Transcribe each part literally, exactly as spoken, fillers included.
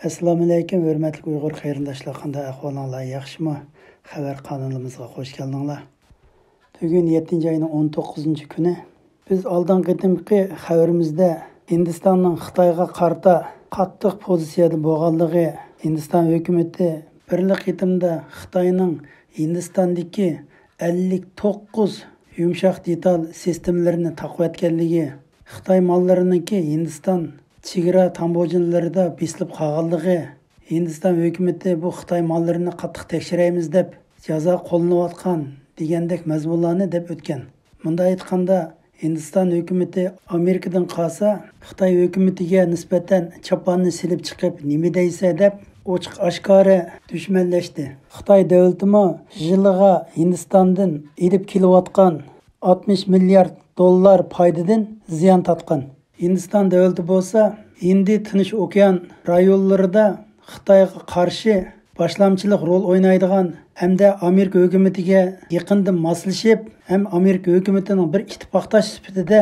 ئەسسالامۇئەلەيكۇم، ھۆرمەتلىك ئۇيغۇر قېرىنداشلار، قانداق ئەھۋالىڭلار، ياخشىمۇ؟ خەۋەر قانىلىمىزغا خوش كەلدىڭلار. بۈگۈن يەتتىنچى ئاينىڭ ئون توققۇزىنچى كۈنى. بىز ئالدىنقى قېتىمقى خەۋىرىمىزدە ھىندىستاننىڭ خىتايغا قارىتا قاتتىق پوزىتسىيەدە بولغانلىقى، ھىندىستان ھۆكۈمىتى بىرلا قېتىمدا خىتاينىڭ ھىندىستاندىكى ئەللىك توققۇز يۇمشاق دېتال سىستېمىلىرىنى تاقىۋەتكەنلىكى، خىتاي ماللىرىنىڭكى ھىندىستان چېگرا تاموژنىلىرىدا بېسىلىپ قالغانلىقى، ھىندىستان ھۆكۈمىتى بۇ خىتاي ماللىرىنى قاتتىق تەكشۈرەيمىز دەپ جازا قوللىنىۋاتقان دېگەندەك مەزمۇنلارنى دەپ ئۆتكەن. مۇنداق ئېيتقاندا، ھىندىستان ھۆكۈمىتى ئامېرىكىدىن قالسا، خىتاي ھۆكۈمىتىگە نىسبەتەن چاپاننى سېلىپ چىقىپ نېمە دەيسە دەپ ئوچۇق ئاشكارا دۈشمەنلەشتى. خىتاي دۆلىتىمۇ يىلىغا ھىندىستاندىن ئېلىپ كېلىۋاتقان ئاتمىش مىليارد دوللار پايدىدىن زىيان تارتقان. ھىندىستان دۆلىتى بولسا ھىندى تىنچ ئوكيان رايونلىرىدا خىتايغا قارشى باشلامچىلىق رول ئوينايدىغان ھەمدە ئامېرىكا ھۆكۈمىتىگە يېقىندىن ماسلىشىپ ھەم ئامېرىكا ھۆكۈمىتىنىڭ بىر ئىتتىپاقداش سۈپىتىدە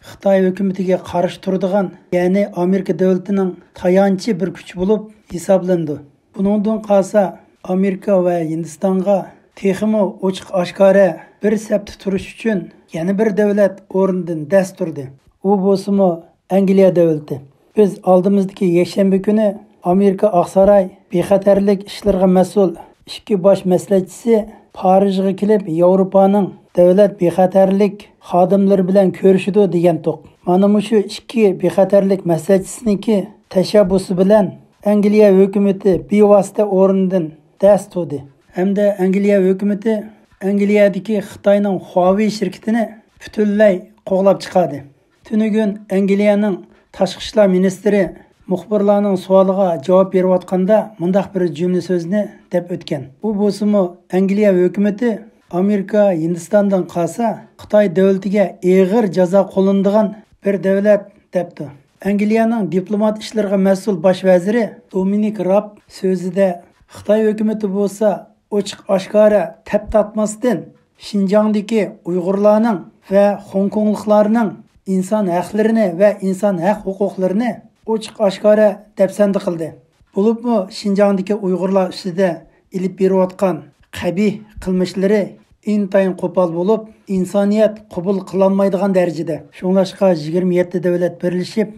خىتاي ھۆكۈمىتىگە قارشى تۇرىدىغان، يەنى ئامېرىكا دۆلىتىنىڭ تايانچى بىر كۈچ بولۇپ ھېسابلىنىدۇ. بۇنىڭدىن قالسا، ئامېرىكا ۋە ھىندىستانغا تېخىمۇ ئوچۇق ئاشكارا بىر سەپتە تۇرۇش ئۈچۈن يەنە بىر دۆلەت ئورنىدىن دەس تۇردى. ئۇ بولسىمۇ ئەنگلىيە دۆلىتى. بىز ئالدىمىزدىكى يەكشەنبە كۈنى ئامېرىكا ئاقساراي بىخەتەرلىك ئىشلىرىغا مەسئۇل ئىككى باش مەسلىھەتچىسى پارىژغا كېلىپ، ياۋروپانىڭ دۆلەت بىخەتەرلىك خادىملىرى بىلەن كۆرۈشىدۇ دېگەنتۇق. مانا مۇشۇ ئىككى بىخەتەرلىك مەسلىھەتچىسىنىڭكى تەشەببۇسى بىلەن ئەنگلىيە ھۆكۈمىتى بىۋاسىتە ئورنىدىن دەس تۇردى. ھەمدە ئەنگلىيە ھۆكۈمىتى ئەنگلىيەدىكى خىتاينىڭ خۇاۋېي شىركىتىنى پۈتۈنلەي قوغلاپ چىقاردى. تۈنۈگۈن ئەنگلىيەنىڭ تاشقى ئىشلار مىنىستىرى مۇخبىرلارنىڭ سوئالىغا جاۋاب بېرىۋاتقاندا مۇنداق بىر جۈملە سۆزنى دەپ ئۆتكەن. ئۇ بولسىمۇ، ئەنگلىيە ھۆكۈمىتى ئامېرىكا ھىندىستاندىن قالسا، خىتاي دۆلىتىگە ئېغىر جازا قوللىنىدىغان بىر دۆلەت، دەپتۇ. ئەنگلىيەنىڭ دىپلومات ئىشلىرىغا مەسئۇل باش ۋەزىرى دومىنىك راب سۆزىدە، خىتاي ھۆكۈمىتى بولسا ئوچۇق ئاشكارا تەپ تارتماستىن، شىنجاڭدىكى ئۇيغۇرلارنىڭ ۋە خوڭكوڭلۇقلارنىڭ ئىنسان ھەقلىرىنى ۋە ئىنسان ھەق ھوقۇقلىرىنى ئوچۇق ئاشكارا دەپسەندە قىلدى. بولۇپمۇ شىنجاڭدىكى ئۇيغۇرلار ئۈستىدە ئېلىپ بېرىۋاتقان قەبىھ قىلمىشلىرى ئىنتايىن قوپال بولۇپ، ئىنسانىيەت قوبۇل قىلالمايدىغان دەرىجىدە. شۇڭلاشقا يىگىرمە يەتتە دۆلەت بىرلىشىپ،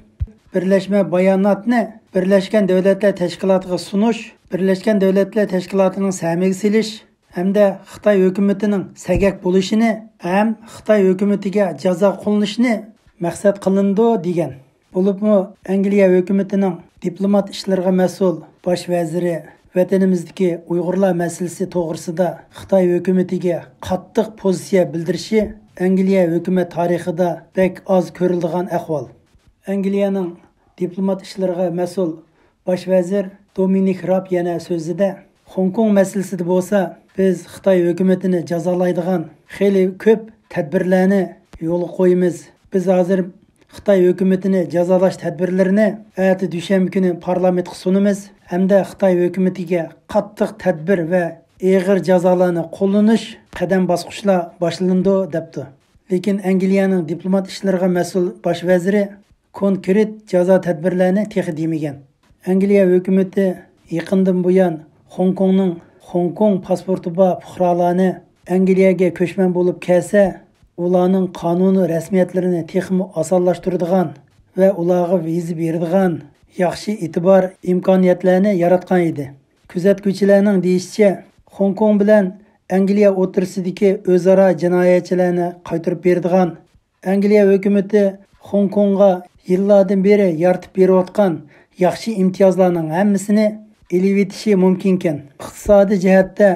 بىرلەشمە باياناتنى بىرلەشكەن دۆلەتلەر تەشكىلاتىغا سۇنۇش، بىرلەشكەن دۆلەتلەر تەشكىلاتىنىڭ سەمىگە سېلىش ھەمدە خىتاي ھۆكۈمىتىنىڭ سەگەك بولۇشىنى ھەم خىتاي ھۆكۈمىتىگە جازا قوللىنىشنى مەقسەت قىلىنىدۇ، دېگەن. بولۇپمۇ ئەنگلىيە ھۆكۈمىتىنىڭ دىپلومات ئىشلىرىغا مەسئۇل باش ۋەزىرى ۋەتىنىمىزدىكى ئۇيغۇرلار مەسىلىسى توغرىسىدا خىتاي ھۆكۈمىتىگە قاتتىق پوزىتسىيە بىلدۈرۈشى ئەنگلىيە ھۆكۈمەت تارىخىدا بەك ئاز كۆرۈلىدىغان ئەھۋال. ئەنگلىيەنىڭ دىپلومات ئىشلىرىغا مەسئۇل باش ۋەزىر دومىنىك راب يەنە سۆزىدە، خوڭكوڭ مەسىلىسىدە بولسا، بىز خىتاي ھۆكۈمىتىنى جازالايدىغان خېلى كۆپ تەدبىرلەرنى يولغا قويىمىز. بىز ھازىر خىتاي ھۆكۈمىتىنى جازالاش تەدبىرلىرىنى ئەتە دۈشەنبە كۈنى پارلامېنتقا سۇنىمىز ھەمدە خىتاي ھۆكۈمىتىگە قاتتىق تەدبىر ۋە ئېغىر جازالارنى قوللىنىش قەدەم باسقۇچلار باشلىنىدۇ، دەپتۇ. لېكىن ئەنگلىيەنىڭ دىپلومات ئىشلىرىغا مەسئۇل باش ۋەزىرى كونكرېت جازا تەدبىرلەرنى تېخى دېمىگەن. ئەنگلىيە ھۆكۈمىتى يېقىندىن بۇيان خوڭكوڭنىڭ خوڭكوڭ پاسپورتى بار پۇقرالارنى ئەنگلىيەگە كۆچمەن بولۇپ كەلسە، ئۇلارنىڭ قانۇنىي رەسمىيەتلىرىنى تېخىمۇ ئاسانلاشتۇرىدىغان ۋە ئۇلارغا ۋىزا بېرىدىغان ياخشى ئېتىبار ئىمكانىيەتلەرنى ياراتقان ئىدى. كۆزەتكۈچىلەرنىڭ دېيىشىچە، خوڭكوڭ بىلەن ئەنگلىيە ئوتتۇرىسىدىكى ئۆزئارا جىنايەتچىلەرنى قايتۇرۇپ بېرىدىغان، ئەنگلىيە ھۆكۈمىتى خوڭكوڭغا يىللاردىن بېرى يارىتىپ بېرىۋاتقان ياخشى ئىمتىيازلارنىڭ ھەممىسىنى ئېلىۋېتىشى مۇمكىنكەن. ئىقتىسادىي جەھەتتە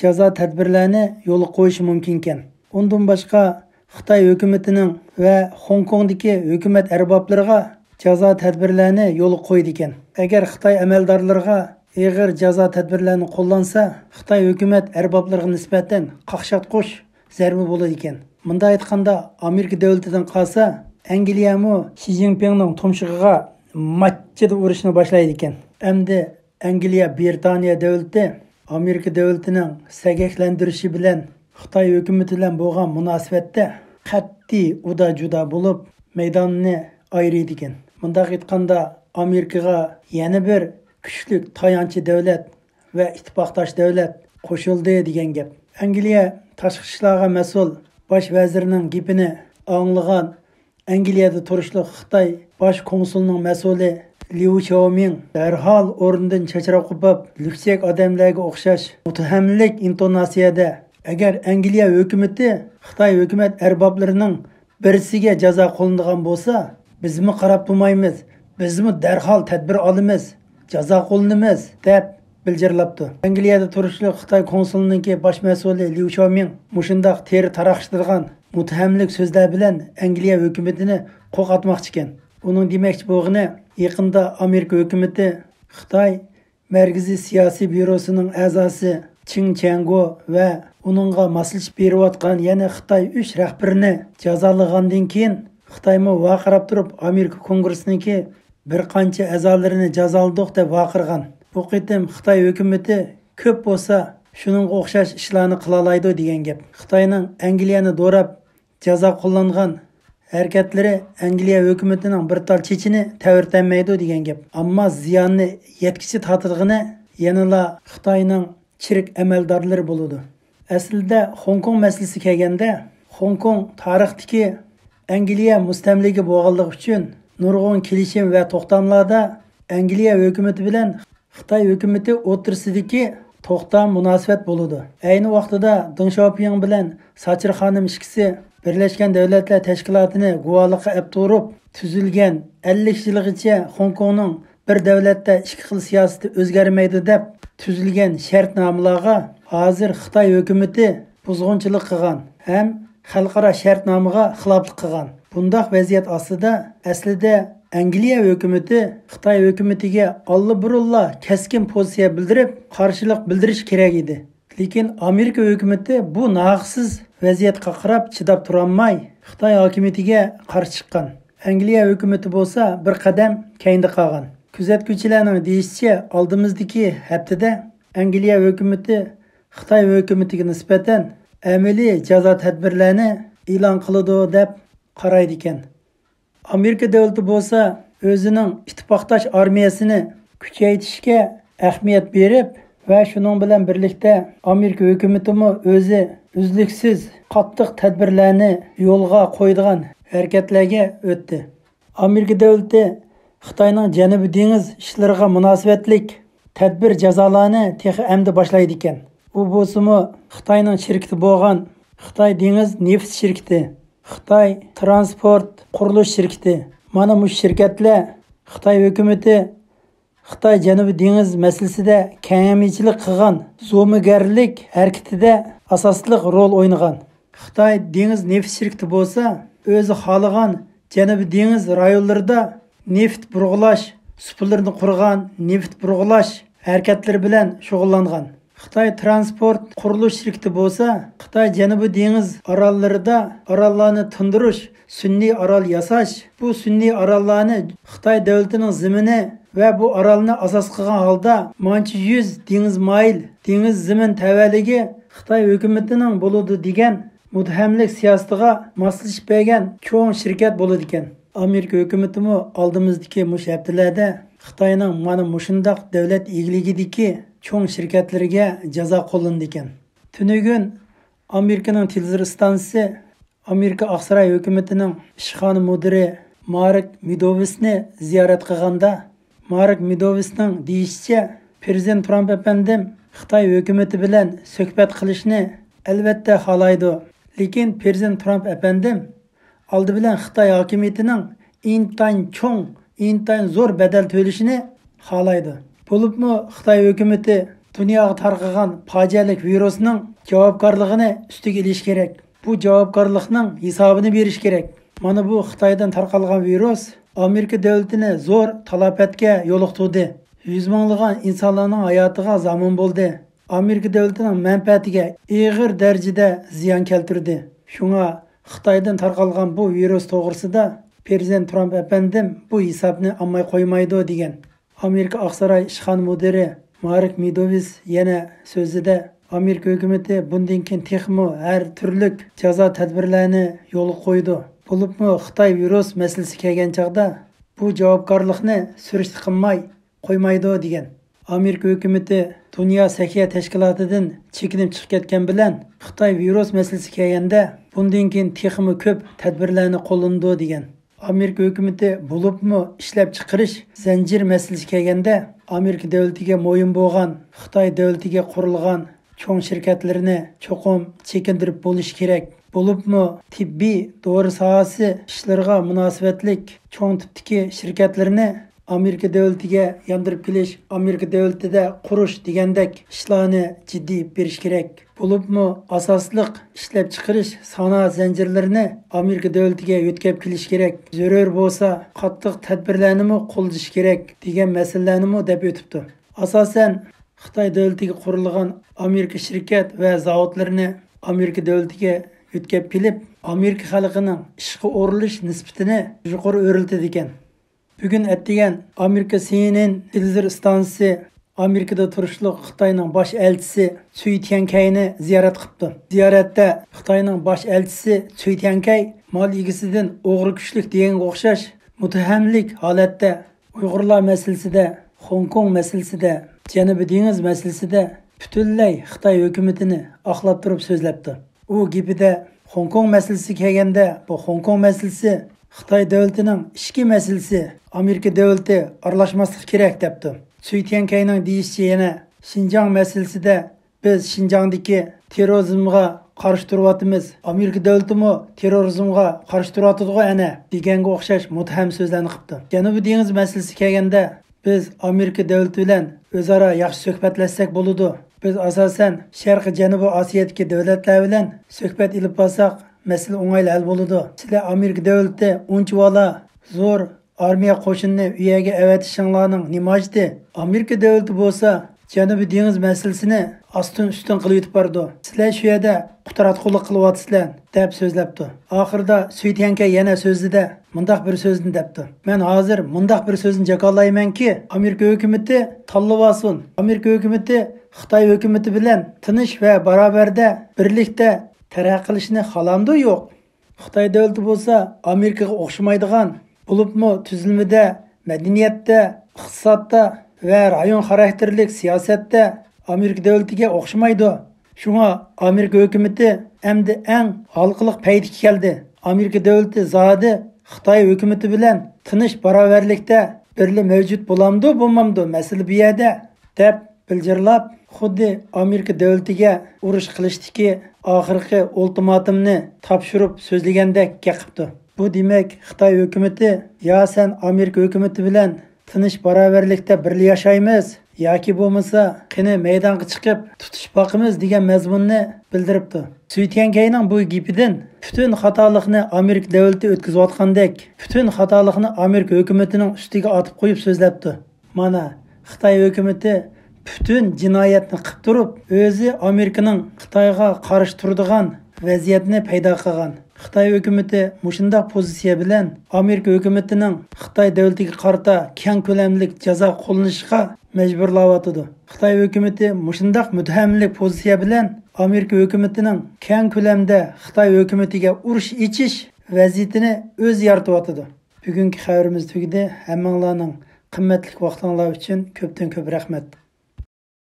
جازا تەدبىرلەرنى يولغا قويۇشى مۇمكىنكەن. ئۇندىن باشقا، خىتاي ھۆكۈمىتىنىڭ ۋە خوڭكوڭدىكى ھۆكۈمەت ئەربابلىرىغا جازا تەدبىرلەرنى يولغا قويىدىكەن. ئەگەر خىتاي ئەمەلدارلىرىغا ئېغىر جازا تەدبىرلەرنى قوللانسا، خىتاي ھۆكۈمەت ئەربابلىرىغا نىسبەتەن قاقشاتقۇچ زەربە بولىدىكەن. مۇنداق ئېيتقاندا، ئامېرىكا دۆلىتىدىن قالسا، ئەنگلىيەمۇ شى جىنپىڭنىڭ تۇمشۇقىغا ماچچىدا ئۇرۇشنى باشلايدىكەن. ئەمدى ئەنگلىيە، بىرىتانىيە دۆلىتى ئامېرىكا دۆلىتىنىڭ سەگەكلەندۈرۈشى بىلەن خىتاي ھۆكۈمىتى بىلەن بولغان مۇناسىۋەتتە قەتئىي ئۇدا-جۇدا بولۇپ، مەيداننى ئايرىيدىكەن. مۇنداق ئېيتقاندا، ئامېرىكىغا يەنە بىر كۈچلۈك تايانچى دۆلەت ۋە ئىتتىپاقداش دۆلەت قوشۇلدى دېگەن گەپ. ئەنگلىيە تاشقى ئىشلارغا مەسئۇل باش ۋەزىرنىڭ گېپىنى ئاڭلىغان ئەنگلىيەدە تۇرۇشلۇق خىتاي باش كونسۇلىنىڭ مەسئۇلى ليۇ شياۋمىڭ دەرھال ئورنىدىن چاچراپ قوپۇپ، لۈكچەك ئادەملەرگە ئوخشاش مۇتتەھەملىك ئىنتوناتسىيەدە، «ئەگەر ئەنگلىيە ھۆكۈمىتى خىتاي ھۆكۈمەت ئەربابلىرىنىڭ بىرسىگە جازا قوللىنىدىغان بولسا، بىزمۇ قاراپ تۇرمايمىز، بىزمۇ دەرھال تەدبىر ئالىمىز، جازا قوللىنىمىز» دەپ بىلجىرلاپتۇ. ئەنگلىيەدە تۇرۇشلۇق خىتاي كونسۇلىنىڭكى باش مەسئۇلى ليۇ شياۋمىڭ مۇشۇنداق تېرە تاراقشىتىدىغان مۇتتەھەملىك سۆزلەر بىلەن ئەنگلىيە ھۆكۈمىتىنى قورقۇتماقچىكەن. ئۇنىڭ دېمەكچى بولغىنى، يېقىندا ئامېرىكا ھۆكۈمىتى خىتاي مەركىزىي سىياسىي بيۇروسىنىڭ ئەزاسى چېڭ چيەنگو ۋە ئۇنىڭغا ماسلىشىپ بېرىۋاتقان يەنە خىتاي ئۈچ رەھبىرىنى جازالىغاندىن كېيىن، خىتايمۇ ۋارقىراپ تۇرۇپ ئامېرىكا كونگرېسسىنىڭكى بىر قانچە ئەزالىرىنى جازالىدۇق دەپ ۋارقىرىغان. بۇ قېتىم خىتاي ھۆكۈمىتى كۆپ بولسا شۇنىڭغا ئوخشاش ئىشلارنى قىلالايدۇ دېگەن گەپ. خىتاينىڭ ئەنگلىيەنى دوراپ جازا قوللانغان ھەرىكەتلىرى ئەنگلىيە ھۆكۈمىتىنىڭ بىر تال چېچىنى تەۋرىتەلمەيدۇ دېگەن گەپ. ئەمما زىياننى يەتكۈچە تارتىدىغىنى يەنىلا خىتاينىڭ چىرىك ئەمەلدارلىرى بولىدۇ. ئەسلىدە خوڭكوڭ مەسىلىسى كەلگەندە، خوڭكوڭ تارىختىكى ئەنگلىيە مۇستەملىكە بولغانلىقى ئۈچۈن نۇرغۇن كېلىشىم ۋە توختاملاردا ئەنگلىيە ھۆكۈمىتى بىلەن خىتاي ھۆكۈمىتى ئوتتۇرىسىدىكى توختام مۇناسىۋەت بولىدۇ. ئەينى ۋاقتىدا دېڭ شياۋپىڭ بىلەن ساچىر خانىم ئىككىسى بىرلەشكەن دۆلەتلەر تەشكىلاتىنى گۇۋاھلىققا ئەپ تۇرۇپ تۈزۈلگەن، ئەللىك يىلغىچە خوڭكوڭنىڭ بىر دۆلەتتە ئىككى خىل سىياسىتى ئۆزگەرمەيدۇ دەپ تۈزۈلگەن شەرتنامىلارغا ھازىر خىتاي ھۆكۈمىتى بۇزغۇنچىلىق قىلغان ھەم خەلقئارا شەرتنامىغا خىلاپلىق قىلغان. بۇنداق ۋەزىيەت ئاستىدا ئەسلىدە ئەنگلىيە ھۆكۈمىتى خىتاي ھۆكۈمىتىگە ئاللىبۇرۇنلا كەسكىن پوزىتسىيە بىلدۈرۈپ، قارشىلىق بىلدۈرۈشى كېرەك ئىدى. لېكىن ئامېرىكا ھۆكۈمىتى بۇ ناھەقسىز ۋەزىيەتكە قاراپ چىداپ تۇرالماي، خىتاي ھاكىمىيىتىگە قارشى چىققان. ئەنگلىيە ھۆكۈمىتى بولسا بىر قەدەم كەينىدە قالغان. كۆزەتكۈچىلەرنىڭ دېيىشىچە، ئالدىمىزدىكى ھەپتىدە ئەنگلىيە ھۆكۈمىتى خىتاي ھۆكۈمىتىگە نىسبەتەن ئەمەلىي جازا تەدبىرلەرنى ئېلان قىلىدۇ دەپ قارايدىكەن. ئامېرىكا دۆلىتى بولسا ئۆزىنىڭ ئىتتىپاقداش ئارمىيەسىنى كۈچەيتىشكە ئەھمىيەت بېرىپ ۋە شۇنىڭ بىلەن بىرلىكتە ئامېرىكا ھۆكۈمىتىمۇ ئۆزى ئۈزلۈكسىز قاتتىق تەدبىرلەرنى يولغا قويىدىغان ھەرىكەتلەرگە ئۆتتى. ئامېرىكا دۆلىتى خىتاينىڭ جەنۇبىي دېڭىز ئىشلىرىغا مۇناسىۋەتلىك تەدبىر جازالارنى تېخى ئەمدى باشلايدىكەن. ئۇ بولسىمۇ خىتاينىڭ شىركىتى بولغان خىتاي دېڭىز نېفىت شىركىتى، خىتاي ترانسپورت قۇرۇلۇش شىركىتى، مانا مۇشۇ شىركەتلەر خىتاي ھۆكۈمىتى خىتاي جەنۇبىي دېڭىز مەسىلىسىدە كەڭەمچىلىك قىلغان زومىگەرلىك ھەرىكىتىدە ئاساسلىق رول ئوينىغان. خىتاي دېڭىز نېفىت شىركىتى بولسا ئۆزى خالىغان جەنۇبىي دېڭىز رايونلىرىدا نېفىت بۇرغىلاش سۇپىلىرىنى قۇرغان، نېفىت بۇرغىلاش ھەرىكەتلىرى بىلەن شۇغۇللانغان. خىتاي ترانسپورت قۇرۇلۇش شىركىتى بولسا خىتاي جەنۇبىي دېڭىز ئاراللىرىدا ئاراللارنى تىندۇرۇش، سۈنئىي ئارال ياساش، بۇ سۈنئىي ئاراللارنى خىتاي دۆلىتىنىڭ زېمىنى ۋە بۇ ئارالنى ئاساس قىلغان ھالدا مانچە يۈز دېڭىز مايىل دېڭىز زېمىن تەۋەلىكى خىتاي ھۆكۈمىتىنىڭ بولىدۇ دېگەن مۇتتەھەملىك سىياسىتىغا ماسلىشىپ بەرگەن چوڭ شىركەت بولىدىكەن. ئامېرىكا ھۆكۈمىتىمۇ ئالدىمىزدىكى مۇشۇ ھەپتىلەردە خىتاينىڭ مانا مۇشۇنداق دۆلەت ئىگىلىكىدىكى چوڭ شىركەتلىرىگە جازا قوللىنىدىكەن. تۈنۈگۈن ئامېرىكىنىڭ تېلېۋىزور ئىستانسىسى ئامېرىكا ئاقساراي ھۆكۈمىتىنىڭ ئىشخانا مۇدىرى مارك مېدوۋىسنى زىيارەت قىلغاندا، مارك مېدوۋىسنىڭ دېيىشىچە، پىرېزىدېنت ترامپ ئەپەندىم خىتاي ھۆكۈمىتى بىلەن سۆھبەت قىلىشنى ئەلۋەتتە خالايدۇ. لېكىن پىرېزىدېنت ترامپ ئەپەندىم ئالدى بىلەن خىتاي ھاكىمىيىتىنىڭ ئىنتايىن چوڭ، ئىنتايىن زور بەدەل تۆلىشىنى خالايدۇ. بولۇپمۇ خىتاي ھۆكۈمىتى دۇنياغا تارقىغان پاجىئەلىك ۋىرۇسنىڭ جاۋابكارلىقىنى ئۈستىگە ئېلىشى كېرەك. بۇ جاۋابكارلىقنىڭ ھېسابىنى بېرىشى كېرەك. مانا بۇ خىتايدىن تارقالغان ۋىرۇس ئامېرىكا دۆلىتىنى زور تالاپەتكە يولۇقتۇردى. يۈز مىڭلىغان ئىنسانلارنىڭ ھاياتىغا زامىن بولدى. ئامېرىكا دۆلىتىنىڭ مەنپەئەتىگە ئېغىر دەرىجىدە زىيان كەلتۈردى. شۇڭا خىتايدىن تارقالغان بۇ ۋىرۇس توغرىسىدا پىرېزىدېنت ترامپ ئەپەندىم بۇ ھېسابنى ئالماي قويمايدۇ، دېگەن. ئامېرىكا ئاقساراي ئىشخانا مۇدىرى مارك مېدوۋىس يەنە سۆزىدە، ئامېرىكا ھۆكۈمىتى بۇندىن كېيىن تېخىمۇ ھەر تۈرلۈك جازا تەدبىرلەرنى يولغا قويىدۇ. بولۇپمۇ خىتاي ۋىرۇس مەسىلىسى كەلگەن چاغدا بۇ جاۋابكارلىقنى سۈرۈشتە قىلماي، قويمايدۇ، دېگەن. ئامېرىكا ھۆكۈمىتى دۇنيا سەھىيە تەشكىلاتىدىن چېكىنىپ چىقىپ كەتكەن بىلەن، خىتاي ۋىرۇس مەسىلىسى كەلگەندە، بۇندىن كېيىن تېخىمۇ كۆپ تەدبىرلەرنى قوللىنىدۇ، دېگەن. ئامېرىكا ھۆكۈمىتى بولۇپمۇ ئىشلەپچىقىرىش زەنجىرى مەسىلىسى كەلگەندە، ئامېرىكا دۆلىتىگە مۇھىم بولغان خىتاي دۆلىتىگە قۇرۇلغان چوڭ شىركەتلىرىنى چوقۇم چېكىندۈرۈپ بولۇش كېرەك. بولۇپمۇ تېببىي دورا ساھەسى ئىشلىرىغا مۇناسىۋەتلىك چوڭ تىپتىكى شىركەتلىرىنى ئامېرىكا دۆلىتىگە ياندۇرۇپ كېلىش، ئامېرىكا دۆلىتىدە قۇرۇش دېگەندەك ئىشلارنى جىددىي ئېلىپ بېرىش كېرەك. بولۇپمۇ ئاساسلىق ئىشلەپچىقىرىش سانائەت زەنجىرلىرىنى ئامېرىكا دۆلىتىگە يۆتكەپ كېلىش كېرەك. زۆرۈر بولسا قاتتىق تەدبىرلەرنىمۇ قوللىنىش كېرەك، دېگەن مەسىلىلەرنىمۇ دەپ ئۆتۈپتۇ. ئاساسەن، خىتاي دۆلىتىگە قۇرۇلغان ئامېرىكا شىركەت ۋە زاۋۇتلىرىنى ئامېرىكا دۆلىتىگە يۆتكەپ كېلىپ، ئامېرىكا خەلقىنىڭ ئىشقا ئورۇنلىشىش نىسبىتىنى يۇقىرى ئۆرلىتىدىكەن. بۈگۈن ئەتىگەن ئامېرىكا سى ئېن ئېن تېلېۋىزور ئىستانسىسى ئامېرىكىدا تۇرۇشلۇق خىتاينىڭ باش ئەلچىسى سۈي تيەنكەينى زىيارەت قىپتۇ. زىيارەتتە خىتاينىڭ باش ئەلچىسى سۈي تيەنكەي مال ئىگىسىدىن ئوغرى كۈچلۈك دېگەنگە ئوخشاش مۇتتەھەملىك ھالەتتە ئۇيغۇرلار مەسىلىسىدە، خوڭكوڭ مەسىلىسىدە، جەنۇبىي دېڭىز مەسىلىسىدە پۈتۈنلەي خىتاي ھۆكۈمىتىنى ئاقلاپ تۇرۇپ سۆزلەپتۇ. ئۇ گېپىدە خوڭكوڭ مەسىلىسى كەلگەندە، بۇ خوڭكوڭ مەسىلىسى خىتاي دۆلىتىنىڭ ئىچكى مەسىلىسى، ئامېرىكا دۆلىتى ئارىلاشماسلىقى كېرەك، دەپتۇ. سۈي تيەنكەينىڭ دېيىشىچە يەنە شىنجاڭ مەسىلىسىدە بىز شىنجاڭدىكى تېررورىزمغا قارشى تۇرۇۋاتىمىز، ئامېرىكا دۆلىتىمۇ تېررورىزمغا قارشى تۇرۇۋاتىدىغۇ ئەنە، دېگەنگە ئوخشاش مۇتتەھەم سۆزلەرنى قىپتۇ. جەنۇبىي دېڭىز مەسىلىسى كەلگەندە، بىز ئامېرىكا دۆلىتى بىلەن ئۆزئارا ياخشى سۆھبەتلەشسەك بولىدۇ. بىز ئاساسەن شەرقىي جەنۇبىي ئاسىيادىكى دۆلەتلەر بىلەن سۆھبەت ئېلىپ بارساق، مەسىلە ئوڭايلا ھەل بولىدۇ. سىلەر ئامېرىكا دۆلىتى ئۇنچىۋالا زور ئارمىيە قوشۇنىنى ئۇ يەرگە ئەۋەتىشىڭلارنىڭ نېمە ھاجىتى؟ ئامېرىكا دۆلىتى بولسا جەنۇبىي دېڭىز مەسىلىسىنى ئاستىن ئۈستۈن قىلىۋېتىپ بارىدۇ. سىلەر شۇ يەردە قۇتراتقۇلۇق قىلىۋاتىسىلەر، دەپ سۆزلەپتۇ. ئاخىرىدا سۈي تيەنكەي يەنە سۆزىدە مۇنداق بىر سۆزنى دەپتۇ. مەن ھازىر مۇنداق بىر سۆزنى جاكارلايمەنكى، ئامېرىكا ھۆكۈمىتى تاللىۋالسۇن. ئامېرىكا ھۆكۈمىتى خىتاي ھۆكۈمىتى بىلەن تىنچ ۋە باراۋەردە بىرلىكتە تەرەققىي قىلىشنى خالامدۇ؟ يوق. خىتاي دۆلىتى بولسا ئامېرىكىغا ئوخشىمايدىغان، بولۇپمۇ تۈزۈلمىدە، مەدەنىيەتتە، ئىقتىسادتا ۋە رايون خاراكتېرلىك سىياسەتتە ئامېرىكا دۆلىتىگە ئوخشىمايدۇ. شۇڭا ئامېرىكا ھۆكۈمىتى ئەمدى ئەڭ ھالقىلىق پەيتكە كەلدى. ئامېرىكا دۆلىتى زادى خىتاي ھۆكۈمىتى بىلەن تىنچ باراۋەرلىكتە بىرلا مەۋجۇت بولامدۇ، بولمامدۇ، مەسىلە بۇ يەردە، دەپ بىلجىرلاپ، خۇددى ئامېرىكا دۆلىتىگە ئۇرۇش قىلىشتىكى ئاخىرقى ئۇلتىماتومنى تاپشۇرۇپ سۆزلىگەندەك گەپ قىپتۇ. بۇ دېمەك، خىتاي ھۆكۈمىتى يا سەن ئامېرىكا ھۆكۈمىتى بىلەن تىنچ باراۋەرلىكتە بىرلە ياشايمىز، ياكى بولمىسا قېنى مەيدانغا چىقىپ تۇتۇشۇپ باقىمىز دېگەن مەزمۇننى بىلدۈرۈپتۇ. سۈي تيەنكەينىڭ بۇ گېپىدىن پۈتۈن خاتالىقنى ئامېرىكا دۆلىتى ئۆتكۈزۈۋاتقاندەك، پۈتۈن خاتالىقنى ئامېرىكا ھۆكۈمىتىنىڭ ئۈستىگە ئاتىپ قويۇپ سۆزلەپتۇ. مانا، خىتاي ھۆكۈمىتى پۈتۈن جىنايەتنى قىپ تۇرۇپ، ئۆزى ئامېرىكىنىڭ خىتايغا قارشى تۇرىدىغان ۋەزىيەتنى پەيدا قىلغان. خىتاي ھۆكۈمىتى مۇشۇنداق پوزىتسىيە بىلەن ئامېرىكا ھۆكۈمىتىنىڭ خىتاي دۆلىتىگە قارىتا كەڭ كۆلەملىك جازا قوللىنىشقا مەجبۇرلاۋاتىدۇ. خىتاي ھۆكۈمىتى مۇشۇنداق مۇتتەھەملىك پوزىتسىيە بىلەن ئامېرىكا ھۆكۈمىتىنىڭ كەڭ كۆلەمدە خىتاي ھۆكۈمىتىگە ئۇرۇش ئېچىش ۋەزىيىتىنى ئۆزى يارىتىۋاتىدۇ. بۈگۈنكى خەۋىرىمىز تۈگىدى. ھەممىڭلارنىڭ قىممەتلىك ۋاقتىڭلار ئۈچۈن كۆپتىن كۆپ رەھمەت.